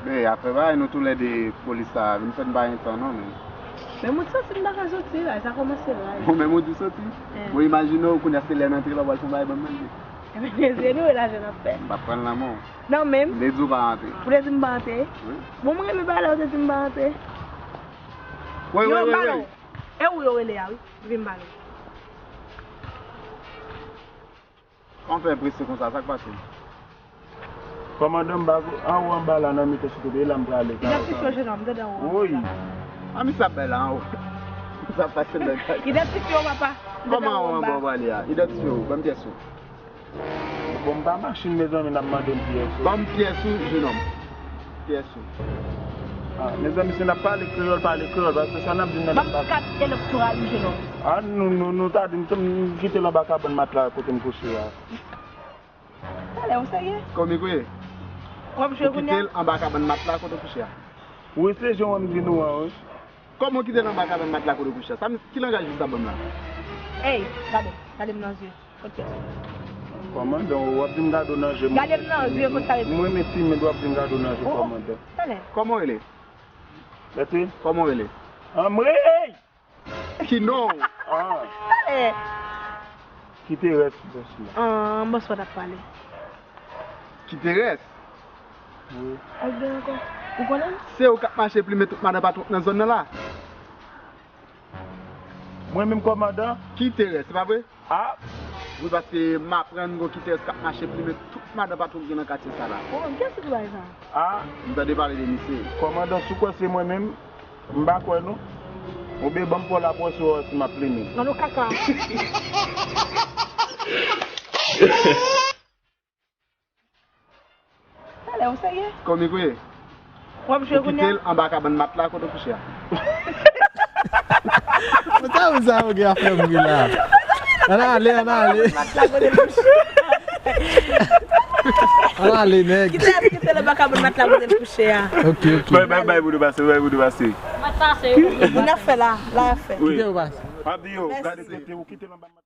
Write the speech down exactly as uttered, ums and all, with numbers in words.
Ey, apre bagay nou toulède polis sa, vin fè n pa gen tan non, men. Men m ou di soti m pa ka soti, bagay sa kòmanse ray. Bon, men m ou di soti. Eh. Bon, imajine w, kounye a se lè n antre la, w pral fè yon bagay ban m manje. Ebyen, se nou, e lajan n ap fè. M p ap pran l nan men w. Non, men. M te di w pa antre. Ou te di m pa antre? Wi. Bon, mwen renmen bagay la, ou te di m pa antre. Wi, wi, wi, wi. E ou yo rele a, wi. Vin m pale. Kòman w fè prese konsa, sa k pase? Kòmandan, m pa anwo anba la nan mitan site de la m prale. Idantifye w, jenòm, m tande anwo anba la. Woy! A, misye ap bay la anwo. Sa pase nan kay. Idantifye w, papa. Kòman anwo anba w prale a? Idantifye w, ban m pyès ou. Bon, m pa machin, mezanmi, n ap mande m pyès ou. Ban m pyès ou, jenòm. Pyès ou. Ah, mezanmi, si n ap pale kreyòl, pale kreyòl, paske sa n ap di nan... Ban m kat elektoral ou, jenòm. Ah, nou, nou, nou ta di m, m kite l anba kabann matla kote m kouche a. Talè, ou serye? Komik wi. W ap jwe kounye a? Ou kite l anba kabann matla kote w kouche a? Wi, se jan w di nou an, wi. Kòman w kite l anba kabann matla kote w kouche a? Sa m, ki langaj misye ap ban m la? Ey, gade, gade m nan zye. Kot pyès ou? Kòmandan, w ap di m gade w nan je. Gade m nan zye, kot sa rete? Mwen, men timid, w ap di m gade w nan je, kòmandan. Talè. Kòman w rele? Mèsi. Kòman w rele? Anmwey! Ki non w? Ah. Talè. Kiterès, bòs la. Ah, bòs pa t ap pale. Kiterès? Wi. Al gen ankò. Ou konnen l? Se ou k ap mache plimen tout madan patwon k nan zòn nan la? Mwen menm kòmandan? Kiterès, se pa vre? Ah. Wi, paske m aprann gon Kiterès k ap mache plimen tout madan patwon k gen nan katye sa la. Oh, kiyès ki di bagay sa? Ah. M tande pale de misye. Kòmandan, si w kwè se mwen menm, m pa kwè non. Oubyen ban m pran la pou wè si w wè si m ap plimen. Nan nou kaka. Talè, ou serye? Komik wi. W ap jwe kounye a? Ou kite l anba kabann matla kote w kouche a. Mwen ta wè sa yo gen afè m ri la. Ann ale, ann ale. Matla kote l kouche. Ann ale, nèg. Kite, kite l anba kabann matla kote l kouche a. Ok, ok. Bay, bay, bay pou nou pase, bay pou nou pase. Moun ap fè la, la y ap fè. Wi. Kite yo pase. M ap di yo, gade tete ou kite l anba matla.